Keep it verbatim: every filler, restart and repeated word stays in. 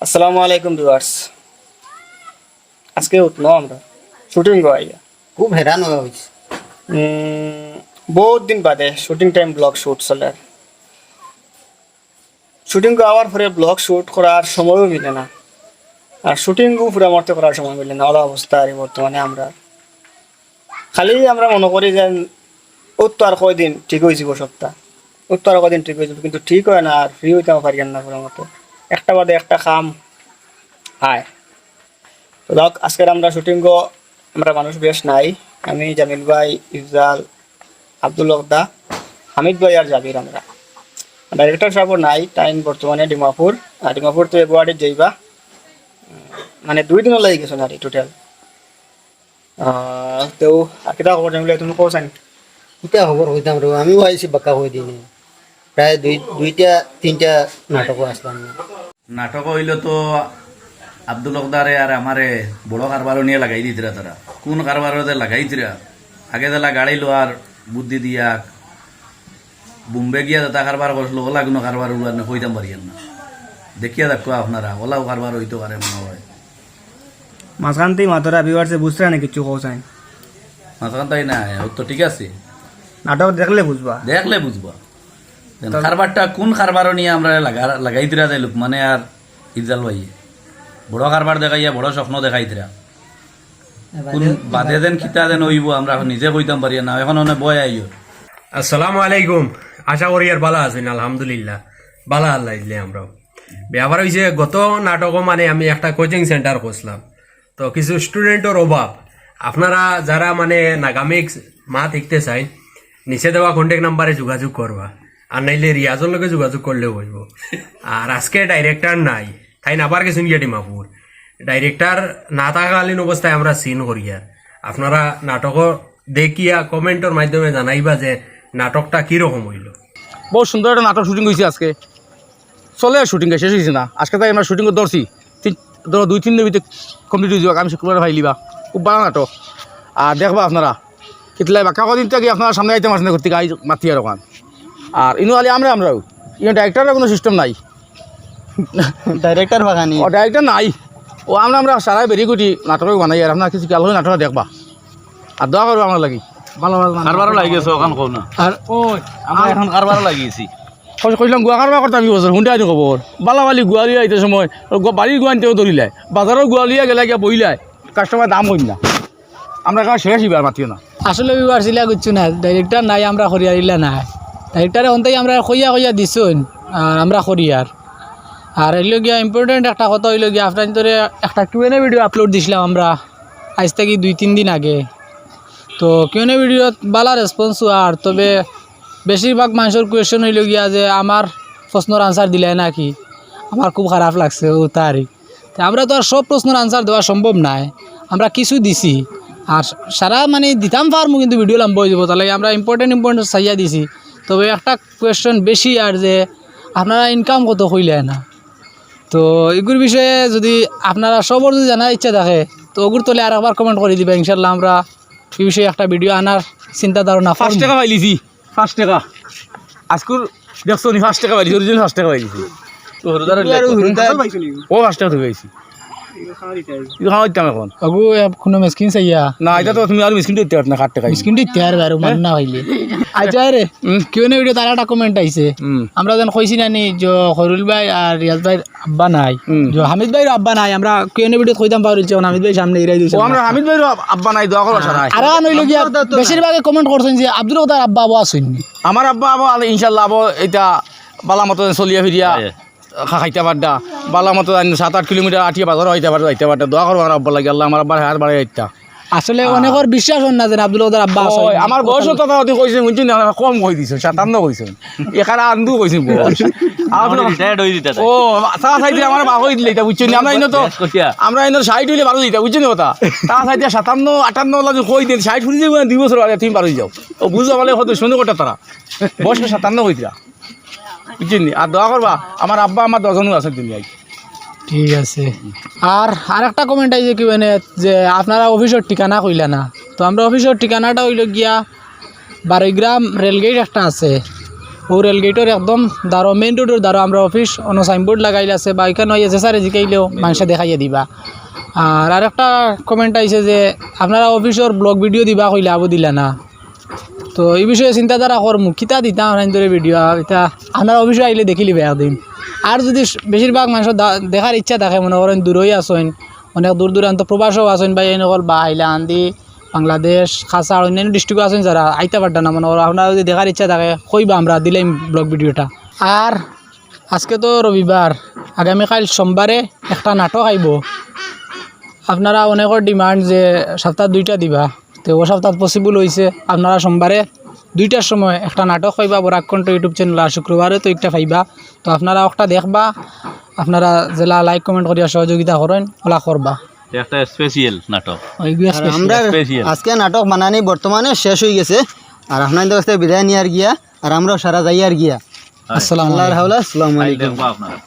আসসালামু আলাইকুম ভিউয়ার্স। আজকে উঠলো আমরা শুটিং আইয়া। খুব হেরান হওয়া হয়েছে। উম, বহুত দিন বাদে শুটিং টাইম ব্লগ শুট চলে। শুটিং আওয়ার পরে ব্লগ শুট করার সময়ও মিলে না, আর শুটিংও পুরা মরতে করার সময় মিলে না। ওলা অবস্থা আর বর্তমানে আমরা খালি আমরা মনে করি যে উত্তর কয়দিন ঠিক হয়ে যাব সপ্তাহ, উত্তর কয়দিন ঠিক হয়ে যাব, কিন্তু ঠিক হয় না, আর ফ্রি হইতে পারি না কোনো মতে। একটা বাদে একটা কাম আয়। তো যাক, আজকের আমরা শুটিংও আমরা মানুষ বেশ নাই, আমি, জামিল ভাই, ইফজাল, আব্দুল হক দা, হামিদ ভাই আর জাবির। আমরা ডাইরেক্টর সাহেবও নাই, তাইন বর্তমানে ডিমাপুর, আর ডিমাপুর তো গুয়াহাটি যাইবা, মানে দুই দিনও লাগি গেছে না রে টোটাল। আহ, তেও আর কিতা খবর জানলে তুমি কও চাইন? কিতা খবর কইতাম রে, আমিও আইছি বাক্কা কই দিনে। প্রায় দুই দুইটা তিনটা নাটকও আসলাম না। নাটক হইল তো আব্দুল হকদারে আর আমারে বড় কারবারও নিয়ে লাগাই দিতরা তারা। কোন কারবারও যে লাগাইতরা? আগে যেলা গাড়ি লোয়ার বুদ্ধি দিয়া বোম্বে গিয়া যেটা কারবার করছিল, ওলা কোনো কারবার ওলা না কইতাম পারিয়ার না। দেখিয়া দেখো আপনারা, ওলাও কারবার হইতে পারে মনে হয়। মাঝখানতেই মাতরা ভিউয়ার্সে বুঝতে না কিছু কও চাইন। মাঝখানটাই না, ও তো ঠিক আছে, নাটক দেখলে বুঝবা। দেখলে বুঝবা। কারবারটা কোন কারবার নিয়ে আমরা লাগা-, লাগাই দিরা যায় লোক মানে আর ইফজাল ভাই বড় কারবার দেখাইয়া বড় স্বপ্ন দেখাই দিরা। কোন বাদে দেন কিতা দেন হইব আমরা এখন নিজে কইতাম পারি না, এখন অনেক ভয় আইও। আসসালামু আলাইকুম, আশা করি আর ভালা আছেন? আলহামদুলিল্লাহ, ভালা আল্লাহ দিলে আমরাও। ব্যাপার হইছে, গত নাটকও মানে আমি একটা কোচিং সেন্টার করছিলাম, তো কিছু স্টুডেন্টর অভাব। আপনারা যারা মানে নাগামিক মাত শিখতে চাই, নিচে দেওয়া কন্ট্যাক্ট নাম্বারে যোগাযোগ করবা, আর নাইলে রিয়াজর লগে যোগাযোগ করলেও হইব। আর আজকে ডাইরেক্টর নাই, তাইন আবার গেছইন গিয়া ডিমাপুর। ডাইরেক্টর না থাকাকালীন অবস্থায় আমরা সিন করিয়ার। আপনারা নাটক দেখিয়া কমেন্টর মাধ্যমে জানাইবা যে নাটকটা কিরকম হইল। বহুত সুন্দর একটা নাটক শুটিং হয়েছে আজকে, চলে আর শুটিং শেষ হয়েছে না। আজকে তাই আমরা শুটিং ধরছি, তিন ধরো দুই তিন দিনের ভিতরে কমপ্লিট হয়ে যাবে। আমি শুক্রবার পাইলিবা, খুব ভালো নাটক। আর দেখবা আপনারা কিতলাই বাক্কা কদিন থাকি আপনারা সামনে আইতে পারছেন করতে আই মাতি আর ওখান। আর ইনু আলী আমরা আমরাও ইনো ডাইরেক্টরের কোনো সিস্টেম নাই। ডাইরেক্টর ভাগানি। ও ডাইরেক্টর নাই। ও আমরা আমরা সারাই বেরি গুটি নাটক বানাই আর আপনারা কিছু খেয়াল করে নাটক দেখবা। আর দোয়া করবো আমার লাগি। কারবারও লাগি গেছে ওখান কও না। আর আমরা এখন কারবারও লাগিয়েছি। কইলাম গুয়া কারবার করতাম কি বছর হুন্ডা আনি খবর বালা বালি গুয়া লিয়া আইতে সময় বাড়ির গুয়া আনতেও ধরিলায় বাজারও গুয়া লিয়া গেলে গিয়া বইলায় কাস্টমার দাম কইম না। আমরা কাছে শেষ এবার মাতিও না। আসলে ভিউয়ার্স ইলা কিচ্ছু না, ডাইরেক্টর নাই, আমরা করিয়ার ইলা নাই। ডাইরেক্টরে অন্তাই আমরা কইয়া কইয়া দিছইন, আর আমরা করিয়ার। আর এর লগে ইম্পর্টেন্ট একটা কথা হইল গিয়া, আপনার ভিতরে একটা Q N A video upload দিছিলাম আমরা আজ থাকি দুই তিন দিন আগে। তো কিউ এন এ ভিডিওত বালা রেসপন্স আর, তবে বেশিরভাগ মানুষের কোয়েশ্চন হইল গিয়া যে আমার প্রশ্নর আনসার দিলে নাকি, আমার খুব খারাপ লাগছে ও তারই। তে আমরা তো আর সব প্রশ্নর আনসার দেওয়া সম্ভব নায়, আমরা কিছু দিছি। আর সারা মানে দিতাম পারমু, কিন্তু ভিডিও লম্বা হয়ে যাবো, তাহলে আমরা ইম্পর্টেন্ট ইম্পর্টেন্ট চাইয়া দিছি। তবে একটা কোয়েশ্চন বেশি আর যে আপনারা ইনকাম কত কইলে না, তো এগুর বিষয়ে যদি আপনারা সবর যদি জানার ইচ্ছা থাকে, তো ওগুর তলে আর একবার কমেন্ট করে দিবা। ইনশাল্লাহ আমরা এই বিষয়ে একটা ভিডিও আনার চিন্তা ধারণা পাঁচ করমু। টাকা পাইলিছি, পাঁচ টাকা। আজকুর দেখছো নি, পাঁচ টাকা পাইলিছি, অরিজিনাল পাঁচ টাকা পাইলিছি। ও পাঁচ টাকা তো পাইছি। ইগু খাওয়া দিতাম এখন। ওগু এ, কোনো মেসকিন চাইয়া। না, এটা তো তুমি আর মিসকিন দিতে পারো না, আট টাকা। মিসকিন দিতে আর বারো মান না হইলে। আচ্ছা রে, কিউ এন এ ভিডিও তারা একটা কমেন্ট আইছে। হুম। আমরা যেন কইছি নানি যে খরুল ভাই আর রিয়াজ ভাইর আব্বা নাই, হুম। যে হামিদ ভাইর আব্বা নাই। আমরা কিউ এন এ ভিডিও কইতাম পারি যে হামিদ ভাই সামনে এরাই দিছে। ও আমরা হামিদ ভাইর আব-, আব্বা নাই, দোয়া করো সারা। আর আন হইল গিয়া বেশিরভাগে কমেন্ট করছেন যে আব্দুল কদার আব্বা আবু আছইন নি। আমার আব্বা আবু আল-, ইনশাল্লাহ আবু এটা বালা মতো চলিয়া ফিরিয়া খা-, খাইতে পারডা। বালা মতো জানি সাত আট কিলোমিটার আটিয়া বাজারও খাইতে পারডা, যাইতে পারডা। দোয়া করো আমার আব্বার লাগি, আল্লাহ আমার আব্বার হায়াত বাড়াই দিতা। আসলে অনেকর বিশ্বাস হন না যে আব্দুল কদার আব্বা আছইন। ওই, আমার বয়স তো তারা কইছে, বুঝছেন না, কম কই দিছে, সাতান্ন কইছে। এখানে আন্দু কইছে বয়স। আর আপনার রিটায়ার্ড হয়ে দিতে ও, তা চাইতে আমার বাপ হয়ে দিলে এটা, বুঝছেন না? আমরা ইনো তো, আমরা ইনো ষাট হইলে বারো দিতা, বুঝছেন কথা? তা চাইতে সাতান্ন, আটান্ন লাগে কই দিন, ষাট ফুরি যাবো না, দুই বছর আগে তুমি বারো যাও। ও বুঝো, আমার কত শুনে কথা তারা। বয়স সাতান্ন কই দিলা। বুঝছেন নি? আর দোয়া করবা, আমার আব্বা আমার দশজনও আছে দুনিয়ায়। ঠিক আছে। আর আরেকটা কমেন্ট আইছে কি মানে যে আপনারা অফিসর ঠিকানা কইলা না, তো আমরা অফিসর ঠিকানাটা হইল গিয়া বারোই গ্রাম রেলগেট একটা আছে, ও রেলগেটর একদম দারো, মেইন রোডর দারো আমরা অফিস, অনো সাইনবোর্ড লাগাইল আছে, বা এখানো এসে স্যারে জিকাইলেও মানষে দেখাইয়া দিবা। আর আরেকটা কমেন্ট আইছে যে আপনারা অফিসর ব্লগ ভিডিও দিবা কইলা, আবু দিলা না। তো এই বিষয়ে চিন্তাধারা করমু, কিতা দিতাম আপনাইনতরে ভিডিও, এটা আপনারা অফিসো আইলে দেখিলিবা একদিন। আর যদি স-, বেশিরভাগ মানষর দা-, দেখার ইচ্ছা থাকে, মনে করেন দূরই আছইন, অনেক দূর দূরান্ত প্রবাসও আছইন ভাই, এই নকল বা হাইলাকান্দি, বাংলাদেশ, কাছাড়, অন্যান্য ডিস্ট্রিক্টও আছইন যারা আইতা পারতা না, মনে করো আপনারা যদি দেখার ইচ্ছা থাকে কইবা, আমরা দিলাইমু ব্লগ ভিডিওটা। আর আজকে তো রবিবার, আগামীকাইল সোমবারে একটা নাটক আইবো। আপনারা অনেকর ডিমান্ড যে সপ্তাহ দুইটা দিবা, তো ও সপ্তাহ পসিবল অইছে। আপনারা সোমবারে দুইটার সময় একটা নাটক পাইবা বরাক কণ্ঠ YouTube চ্যানেল, আর শুক্রবারে তো একটা পাইবা। তো আপনারা একটা দেখবা, আপনারা যেলা লাইক কমেন্ট করিয়া সহযোগিতা করইন, ওলা করবা। একটা স্পেশাল নাটক। ওই গিয়া আর স্পেশাল। আমরা স্পেশাল। আজকে নাটক বানানি বর্তমানে শেষ অই গেছে, আর আপনাইনতর কাছ থাকি বিদায় নিয়ার গিয়া, আর আমরাও সারা যাইয়ার গিয়া। আসসালামু আল্লাহর আলাইকুম। হাওলা, আসসালামু আলাইকুম। দেখবা আপনারা।